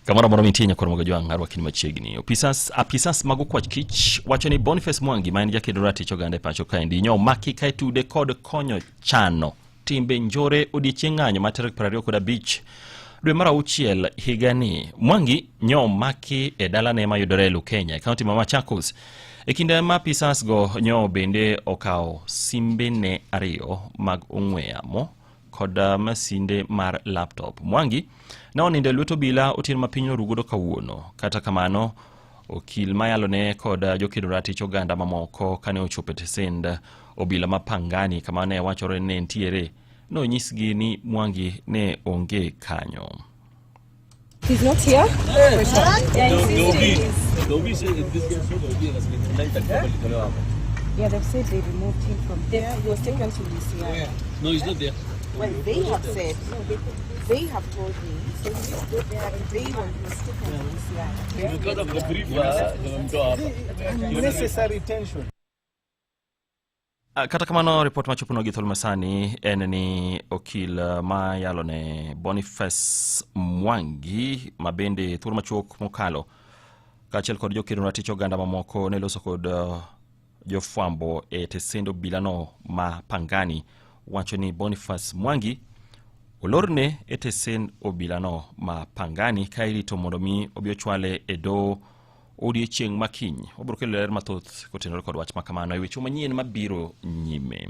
Kamoro amora mintie nyakwar Mogajwang' arwakini machiegni. Opisas, apisas mag okwach kich wacho ni Boniface Mwangi ma en jakedo ratich oganda e pacho kaendi nyo omaki ka itude kod konyo chano timbe njore odiechieng' ng'anyo ma tarik 25 dwe mar auchiel higani. Mwangi nyo omaki e dalane mayudore e Lukenya e kaunti ma Machakos. E kinde ma apisas go nyo bende okawo simbene ariyo mag ong'we yamo kod masinde mar laptop. Mwangi ne onindo e lwet obila otieno ma piny noru godo kawuono. Kata kamano, okil mayalone kod jokedo ratich oganda mamoko kane ochopo e tesend obila ma Pangani kama ne wachore ni ne nitiere, nonyisgi ni Mwangi ne onge kanyo. He's not here. Yeah, they've said they removed him from there. He was taken to DCI. No, he's not there. Well, they have said, no, they have told me, so he was there and they were, he was taken to DCI. Because of the brief, Unnecessary tension. Kata kamano ripot machoponwa gi thuolo masani en ni okil ma yalo ne Boniface Mwangi ma bende thuolo machuok mokalo kaachiel kod jokedo ratich oganda mamoko ne loso kod jofwambo e tesend obilano ma Pangani wacho ni Boniface Mwangi olorne e tesend obilano ma Pangani ka irito mondo mi obi ochwale e doho odiechieng' ma kiny. Wabiro kelo ler mathoth kotenore kod wach ma kamano e weche manyien mabiro nyime.